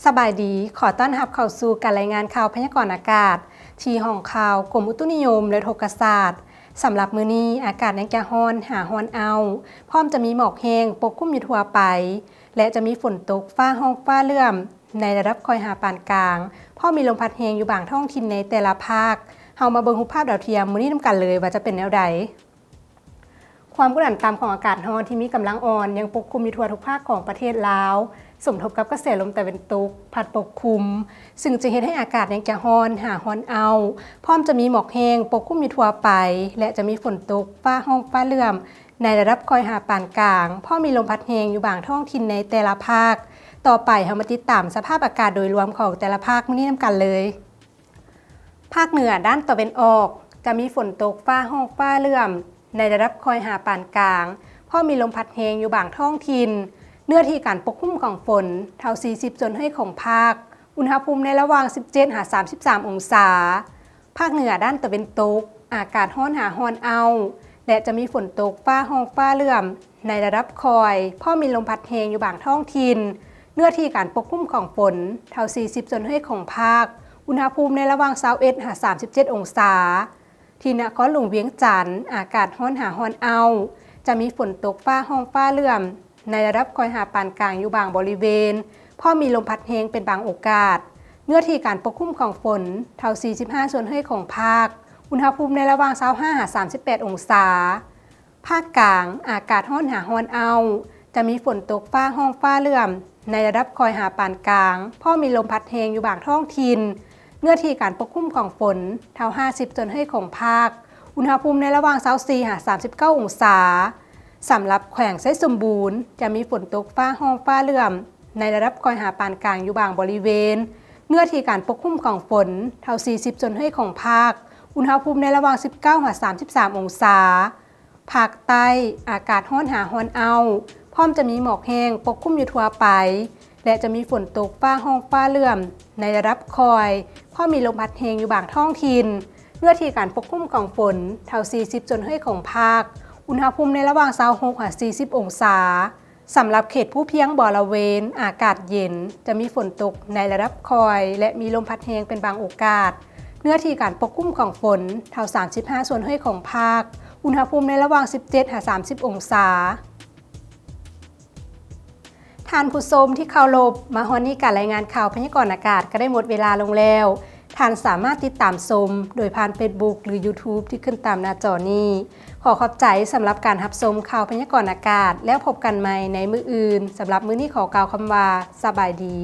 ສະບາຍດີ, ຂໍຕ້ອນຮັບເຂົ້າສູ່ການລາຍງານຂ່າວພະຍາກອນອາກາດ ທີ່ຫ້ອງຂ່າວກົມອຸຕຸນິຍົມ ແລະ ອຸທົກກະສາດ. ສຳລັບມື້ນີ້ ອາກາດຍັງຈະຮ້ອນຫາຮ້ອນເອົ້າ, ພ້ອມຈະມີໝອກແຫ້ງປົກຄຸມຢູ່ທົ່ວໄປ ແລະ ຈະມີຝົນຕົກ, ຟ້າຮ້ອງ, ຟ້າເຫຼື້ອມ ໃນລະດັບຄ່ອຍຫາປານກາງ, ພ້ອມມີລົມພັດແຮງຢູ່ບາງທ້ອງຖິ່ນໃນແຕ່ລະພາກ. ເຮົາມາເບິ່ງຮູບພາບດາວທຽມມື້ນີ້ນຳກັນເລີຍວ່າຈະເປັນແນວໃດ. ຄວາມກົດອາກາດຕ່ຳຂອງອາກາດຮ້ອນທີ່ມີກຳລັງອ່ອນຍັງປົກຄຸມຢູ່ທົ່ວທຸກພາກຂອງປະເທດລາວ, ສົມທົບກັບກະແສລົມຕາເວັນຕົກພັດປົກຄຸມ, ຊຶ່ງຈະເຮັດໃຫ້ອາກາດຍັງຈະຮ້ອນຫາຮ້ອນເອົ້າ, ພ້ອມຈະມີໝອກແຫ້ງປົກຄຸມຢູ່ທົ່ວໄປ ແລະ ຈະມີຝົນຕົກ, ຟ້າຮ້ອງ, ຟ້າເຫຼື້ອມ ໃນລະດັບຄ່ອຍຫາປານກາງ, ພ້ອມມີລົມພັດແຮງຢູ່ບາງທ້ອງຖິ່ນໃນແຕ່ລະພາກ. ຕໍ່ໄປເຮົາມາຕິດຕາມສະພາບອາກາດໂດຍລວມຂອງແຕ່ລະພາກມື້ນີ້ນຳກັນເລີຍ. ພາກເໜືອດ້ານຕາເວັນອອກ ຈະມີຝົນຕົກ, ຟ້າຮ້ອງ, ຟ້າເຫຼື້ອມ ໃນລະດັບຄ່ອຍຫາປານກາງ, ພ້ອມມີລົມພັດແຮງຢູ່ບາງທ້ອງຖິ່ນ. ເນື້ອທີ່ການປົກຄຸມຂອງຝົນເທົ່າ ສີ່ສິບ ສ່ວນຮ້ອຍຂອງພາກ, ອຸນຫະພູມໃນລະຫວ່າງ ສິບເຈັດ ຫາ ສາມສິບສາມ ອົງສາ. ພາກເໜືອດ້ານຕາເວັນຕົກ ອາກາດຮ້ອນຫາຮ້ອນເອົ້າ ແລະ ຈະມີຝົນຕົກ, ຟ້າຮ້ອງ, ຟ້າເຫຼື້ອມ ໃນລະດັບຄ່ອຍ, ພ້ອມມີລົມພັດແຮງຢູ່ບາງທ້ອງຖິ່ນ. ເນື້ອທີ່ການປົກຄຸມຂອງຝົນເທົ່າ ສີ່ສິບ ສ່ວນຮ້ອຍຂອງພາກ, ອຸນຫະພູມໃນລະຫວ່າງ ຊາວເອັດ ຫາ ສາມສິບເຈັດ ອົງສາ. ທີ່ນະຄອນຫຼວງວຽງຈັນ ອາກາດຮ້ອນຫາຮ້ອນເອົ້າ, ຈະມີຝົນຕົກ, ຟ້າຮ້ອງ, ຟ້າເຫຼື້ອມ ໃນລະດັບຄ່ອຍຫາປານກາງຢູ່ບາງບໍລິເວນ, ພ້ອມມີລົມພັດແຮງເປັນບາງໂອກາດ. ເນື້ອທີ່ການປົກຄຸມຂອງຝົນເທົ່າ ສີ່ສິບຫ້າ ສ່ວນຮ້ອຍຂອງພາກ, ອຸນຫະພູມໃນລະຫວ່າງ ຊາວຫ້າ ຫາ ສາມສິບແປດ ອົງສາ. ພາກກາງ ອາກາດຮ້ອນຫາຮ້ອນເອົ້າ, ຈະມີຝົນຕົກ, ຟ້າຮ້ອງ, ຟ້າເຫຼື້ອມ ໃນລະດັບຄ່ອຍຫາປານກາງ, ພ້ອມມີລົມພັດແຮງຢູ່ບາງທ້ອງຖິ່ນ. ເນື້ອທີ່ການປົກຄຸມຂອງຝົນເທົ່າ ຫ້າສິບ ສ່ວນຮ້ອຍຂອງພາກ, ອຸນຫະພູມໃນລະຫວ່າງ ຊາວສີ່ ຫາ ສາມສິບເກົ້າ ອົງສາ. ສຳລັບແຂວງໄຊສົມບູນ ຈະມີຝົນຕົກ, ຟ້າຮ້ອງ, ຟ້າເຫຼື້ອມ ໃນລະດັບຄ່ອຍຫາປານກາງຢູ່ບາງບໍລິເວນ. ເນື້ອທີ່ການປົກຄຸມຂອງຝົນເທົ່າ ສີ່ສິບ ສ່ວນຮ້ອຍຂອງພາກ, ອຸນຫະພູມໃນລະຫວ່າງ ສິບເກົ້າ ຫາ ສາມສິບສາມ ອົງສາ. ພາກໃຕ້ ອາກາດຮ້ອນຫາຮ້ອນເອົ້າ, ພ້ອມຈະມີໝອກແຫ້ງປົກຄຸມຢູ່ທົ່ວໄປ ແລະ ຈະມີຝົນຕົກ, ຟ້າຮ້ອງ, ຟ້າເຫຼື້ອມ ໃນລະດັບຄ່ອຍ, ພ້ອມມີລົມພັດແຮງຢູ່ບາງທ້ອງຖິ່ນ. ເນື້ອທີ່ການປົກຄຸມຂອງຝົນເທົ່າ ສີ່ສິບ ສ່ວນຮ້ອຍຂອງພາກ, ອຸນຫະພູມໃນລະຫວ່າງ ຊາວຫົກ ຫາ ສີ່ສິບ ອົງສາ. ສຳລັບເຂດພູພຽງບໍລະເວນ ອາກາດເຢັນ, ຈະມີຝົນຕົກໃນລະດັບຄ່ອຍ ແລະ ມີລົມພັດແຮງເປັນບາງໂອກາດ. ເນື້ອທີ່ການປົກຄຸມຂອງຝົນເທົ່າ ສາມສິບຫ້າ ສ່ວນຮ້ອຍຂອງພາກ, ອຸນຫະພູມໃນລະຫວ່າງ ສິບເຈັດ ຫາ ສາມສິບ ອົງສາ. ທ່ານຜູ້ຊົມທີ່ເຄົາລົບ, ມາຮອດນີ້ການລາຍງານຂ່າວພະຍາກອນອາກາດກໍໄດ້ໝົດເວລາລົງແລ້ວ. ທ່ານສາມາດຕິດຕາມຊົມໂດຍຜ່ານເຟສບຸກ ຫຼື ຢູທູບ ທີ່ຂຶ້ນຕາມໜ້າຈໍນີ້. ຂໍຂອບໃຈສຳລັບການຮັບຊົມຂ່າວພະຍາກອນອາກາດ, ແລ້ວພົບກັນໃໝ່ໃນມື້ອື່ນ. ສຳລັບມື້ນີ້ຂໍກ່າວຄຳວ່າ ສະບາຍດີ.